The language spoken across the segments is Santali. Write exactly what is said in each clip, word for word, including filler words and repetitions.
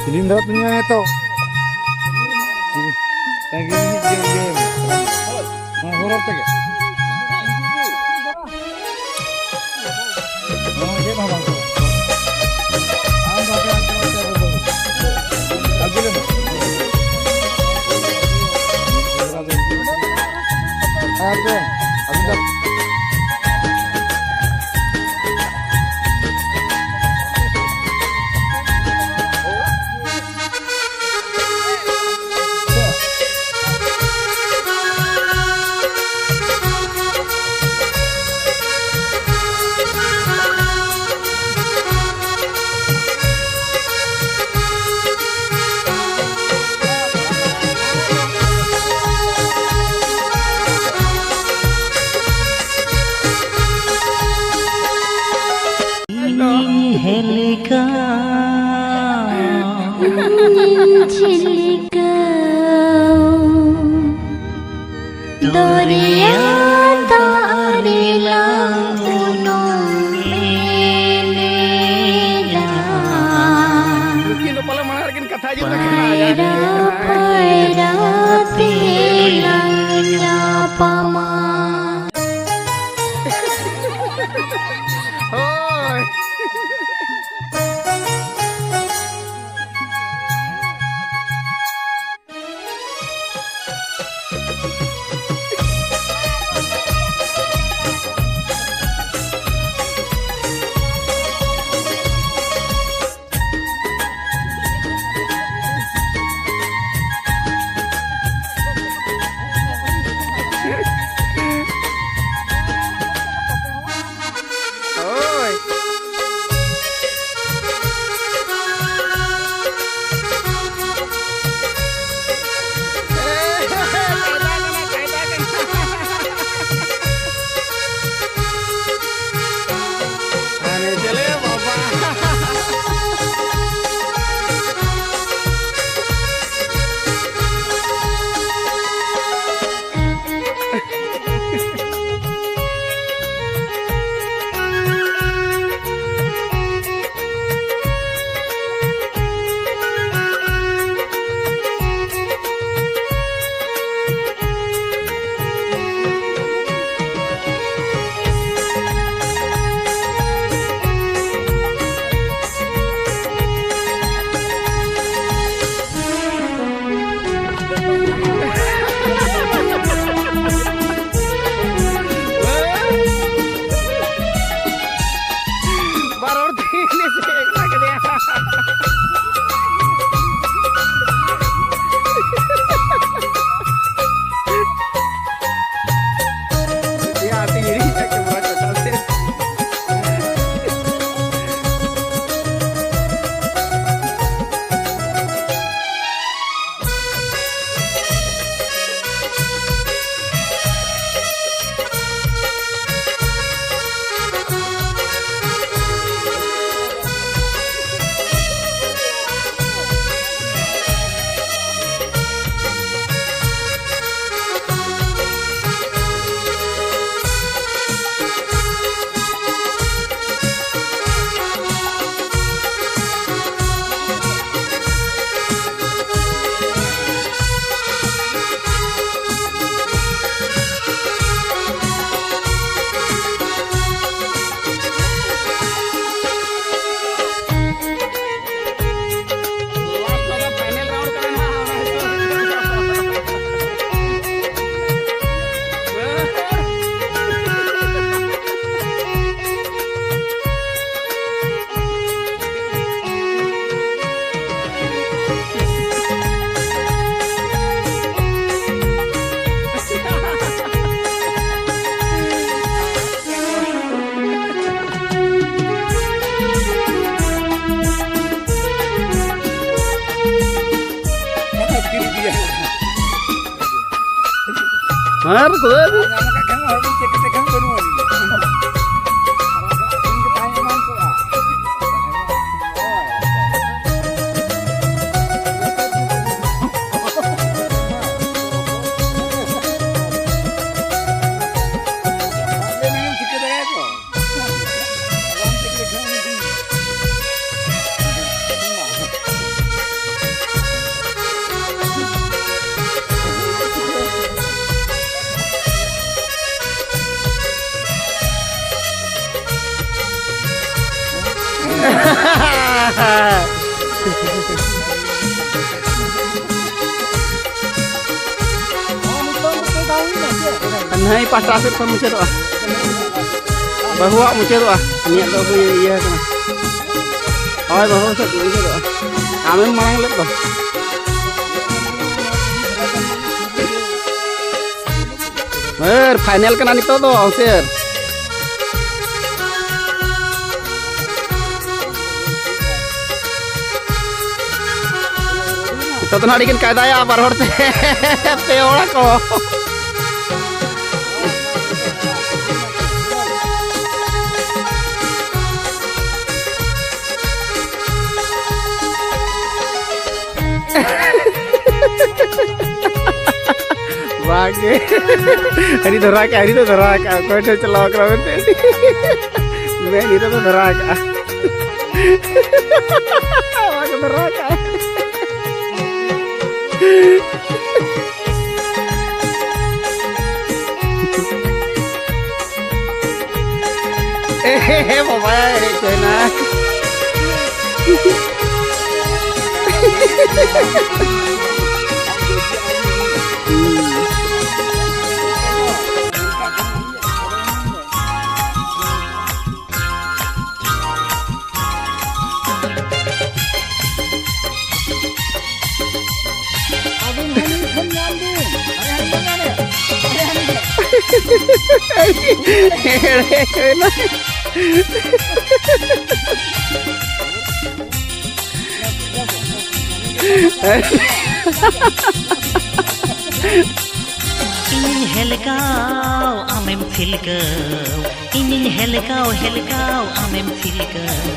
ᱯᱷᱤᱞᱤᱢ ᱫᱷᱟᱨᱟ ᱛᱤᱧ ᱧᱮᱞ ᱛᱚ᱾ ᱛᱟᱸᱜᱤ ᱢᱤᱫ ᱜᱮ ᱤᱭᱟᱹ ᱢᱮ᱾ ᱦᱮᱸ, ᱦᱚᱨᱚᱨ ᱛᱮᱜᱮ᱾ ᱦᱮᱸ, ᱪᱮᱫ ᱦᱚᱸ ᱵᱟᱝ ᱠᱟᱱᱟ᱾ ᱟᱢ ᱵᱟᱯᱮ ᱟᱸᱡᱚᱢ ᱠᱟᱫᱟ, ᱵᱟᱹᱵᱩ᱾ ᱟᱹᱜᱩ ᱞᱮᱢ᱾ ᱟᱯᱮ, ᱟᱹᱵᱤᱱ ᱫᱚ ᱦᱮᱞᱠᱟ ᱪᱮᱞᱮᱠᱟ ᱫᱚᱨᱭᱟ ᱫᱟᱜ ᱨᱮᱞᱟᱝ ᱩᱱᱩᱢ ᱮᱱᱮᱡᱟ᱾ ᱱᱩᱠᱤᱱ ᱫᱚ ᱯᱟᱞᱮ ᱢᱟᱲᱟᱝ ᱨᱮᱠᱤᱱ ᱠᱟᱛᱷᱟ ᱡᱩᱛ ᱟᱠᱟᱱᱟ᱾ ᱯᱟᱭᱨᱟ ᱯᱟᱭᱨᱟ ᱛᱮᱞᱟᱝ ᱧᱟᱯᱟᱢᱟ᱾ ᱦᱳᱭ᱾ ᱟᱨ ᱠᱚᱫᱚ ᱱᱟᱹᱭ ᱯᱟᱦᱴᱟ ᱥᱮᱫ ᱠᱷᱚᱱ ᱢᱩᱪᱟᱹᱫᱚᱜᱼᱟ᱾ ᱵᱟᱹᱦᱩᱣᱟᱜ ᱢᱩᱪᱟᱹᱫᱚᱜᱼᱟ᱾ ᱩᱱᱤᱭᱟᱜ ᱫᱚ ᱦᱩᱭ ᱤᱭᱟᱹ ᱠᱟᱱᱟ᱾ ᱦᱳᱭ, ᱵᱟᱹᱦᱩ ᱥᱮᱫ ᱢᱩᱪᱟᱹᱫᱚᱜᱼᱟ᱾ ᱟᱢᱮᱢ ᱢᱟᱲᱟᱝ ᱞᱮᱫ ᱫᱚ᱾ ᱦᱮᱸ, ᱯᱷᱟᱭᱱᱮᱞ ᱠᱟᱱᱟ ᱱᱤᱛᱚᱜ ᱫᱚ, ᱦᱩᱥᱤᱭᱟᱹᱨ᱾ ᱱᱤᱛᱚᱜ ᱫᱚ ᱱᱟᱦᱟᱜ ᱟᱹᱰᱤ ᱠᱤᱱ ᱠᱟᱭᱫᱟᱭᱟ ᱵᱟᱨ ᱦᱚᱲ ᱛᱮ᱾ ᱯᱮ ᱦᱚᱲ ᱠᱚ᱾ ᱵᱟᱝ ᱜᱮ᱾ ᱟᱹᱰᱤ ᱫᱷᱚᱨᱟ ᱠᱟᱜᱼᱟ, ᱟᱹᱰᱤ ᱫᱚ ᱫᱷᱚᱨᱟ ᱠᱟᱜᱼᱟ᱾ ᱚᱠᱚᱭ ᱴᱷᱮᱱ ᱪᱟᱞᱟᱣ ᱠᱟᱱᱟ ᱢᱮᱱᱛᱮ᱾ ᱢᱮᱱ ᱤᱫᱤ ᱫᱚ ᱫᱷᱚᱨᱟ ᱠᱟᱜᱼᱟ᱾ ᱵᱟᱝ ᱫᱷᱚᱨᱟ ᱠᱟᱜᱼᱟ᱾ ᱮ ᱵᱟᱵᱟ, ᱮᱱᱮᱡ ᱦᱩᱭᱱᱟ᱾ ᱟᱹᱵᱤᱱ ᱦᱚᱸ ᱢᱤᱫ ᱴᱷᱮᱱ ᱧᱟᱢ ᱵᱤᱱ᱾ ᱟᱞᱮ ᱦᱚᱸ ᱧᱟᱢ ᱟᱞᱮ᱾ ᱟᱞᱮ ᱦᱚᱸ ᱧᱟᱢ᱾ ᱮᱲᱮ ᱦᱩᱭᱱᱟ᱾ ᱤᱧᱤᱧ ᱦᱮᱞᱠᱟᱣ ᱟᱢᱮᱢ ᱪᱷᱤᱞᱠᱟᱹᱣ, ᱤᱧᱤᱧ ᱦᱮᱞᱠᱟᱣ ᱦᱮᱞᱠᱟᱣ ᱟᱢᱮᱢ ᱪᱷᱤᱞᱠᱟᱹᱣ᱾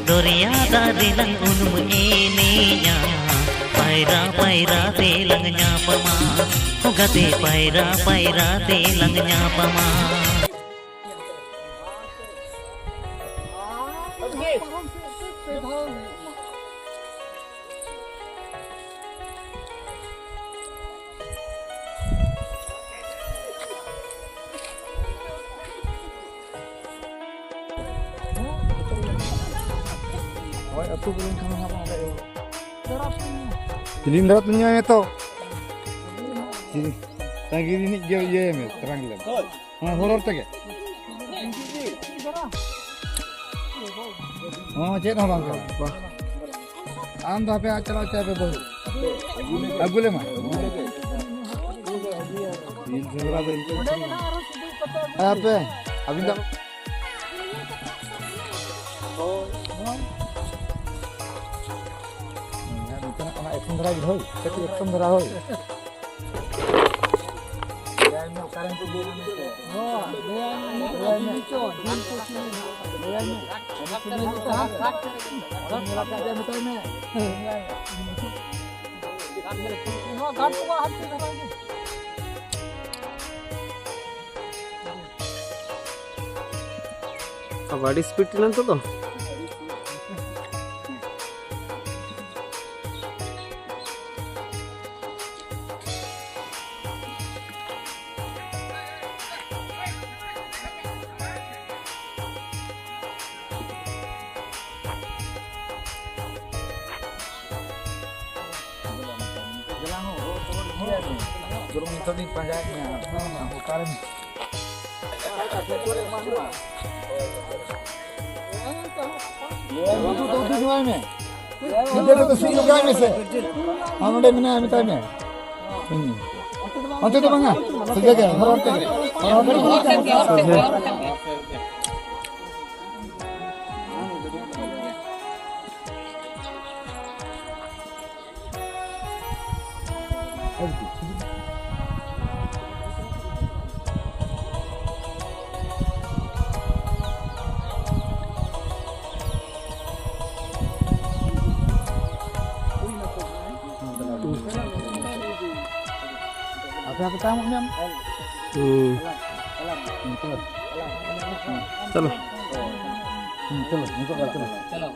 ᱫᱚᱨᱭᱟ ᱫᱟᱜ ᱨᱮᱞᱟᱝ ᱩᱱᱩᱢ ᱮᱱᱮᱡᱼᱟ, ᱯᱟᱭᱨᱟ ᱯᱟᱭᱨᱟ ᱛᱮᱞᱟᱝ ᱧᱟᱯᱟᱢᱟ, ᱦᱚ ᱜᱟᱛᱮ ᱯᱟᱭᱨᱟ ᱯᱟᱭᱨᱟ ᱛᱮᱞᱟᱝ ᱧᱟᱯᱟᱢᱟ᱾ ᱦᱳᱭ, ᱟᱹᱛᱩ ᱵᱚᱞᱚᱱ ᱠᱷᱟᱱ ᱦᱟᱸᱜ ᱚᱸᱰᱮ ᱯᱷᱤᱞᱤᱢ ᱫᱷᱟᱨᱟ ᱛᱮ ᱧᱮᱞ ᱢᱮ ᱛᱚ᱾ ᱛᱟᱺᱜᱤ ᱨᱤᱱᱤᱡ ᱜᱮ ᱤᱭᱟᱹᱭ ᱢᱮ, ᱛᱟᱨᱟᱝ ᱞᱮᱢ᱾ ᱦᱮᱸ, ᱦᱚᱨ ᱦᱚᱨ ᱛᱮᱜᱮ᱾ ᱦᱚᱸ, ᱪᱮᱫ ᱦᱚᱸ ᱵᱟᱝ ᱠᱟᱱᱟ᱾ ᱟᱢ ᱫᱚ ᱦᱟᱯᱮ ᱟᱡ ᱪᱟᱞᱟᱣ ᱦᱚᱪᱚᱭ ᱯᱮ ᱵᱟᱹᱦᱩ᱾ ᱟᱹᱜᱩ ᱞᱮᱢᱟ᱾ ᱦᱟᱯᱮ, ᱟᱹᱵᱤᱱ ᱫᱚ ᱚᱱᱟ ᱮᱠᱥᱚᱱ ᱫᱷᱟᱨᱟ ᱜᱮ ᱦᱳᱭ, ᱠᱟᱹᱴᱤᱡ ᱮᱠᱥᱚᱱ ᱫᱷᱟᱨᱟ ᱦᱳᱭ᱾ ᱟᱵᱟᱨ ᱟᱹᱰᱤ ᱥᱯᱤᱰ ᱨᱮᱱᱟᱜ ᱱᱤᱛᱚᱜ ᱫᱚ᱾ ᱡᱚᱨᱢᱚ ᱱᱤᱛᱚᱜ ᱞᱤᱧ ᱯᱟᱸᱡᱟᱭᱮᱫ ᱢᱮᱭᱟ, ᱚᱠᱟᱨᱮᱢ ᱩᱫᱩᱜ ᱫᱚ ᱩᱫᱩᱜ ᱡᱚᱝᱟᱭ ᱢᱮ᱾ ᱜᱤᱫᱽᱨᱟᱹ ᱫᱚ ᱥᱤ ᱡᱚᱝᱟᱭ ᱢᱮᱥᱮ᱾ ᱟᱢ ᱱᱚᱰᱮ ᱢᱮᱱᱟᱭᱟ, ᱢᱮᱛᱟᱭ ᱢᱮ᱾ ᱦᱩᱸ᱾ ᱚᱱᱛᱮ ᱫᱚ ᱵᱟᱝᱟ, ᱥᱚᱡᱷᱮ ᱜᱮ, ᱦᱚᱨ ᱦᱚᱨ ᱛᱮᱜᱮ᱾ ᱦᱚᱨ ᱦᱚᱨ ᱛᱮᱜᱮ᱾ ᱯᱮᱲᱟ ᱠᱚ ᱛᱟᱭᱚᱢᱚᱜ ᱧᱟᱢ᱾ ᱦᱩᱸ᱾ ᱦᱩᱸ, ᱪᱚᱞᱚ᱾ ᱦᱩᱸ, ᱪᱚᱞᱚ᱾ ᱦᱩᱸ, ᱪᱚᱞᱚ, ᱱᱤᱛᱚᱜ ᱪᱟᱞᱟᱜ ᱠᱟᱱᱟ᱾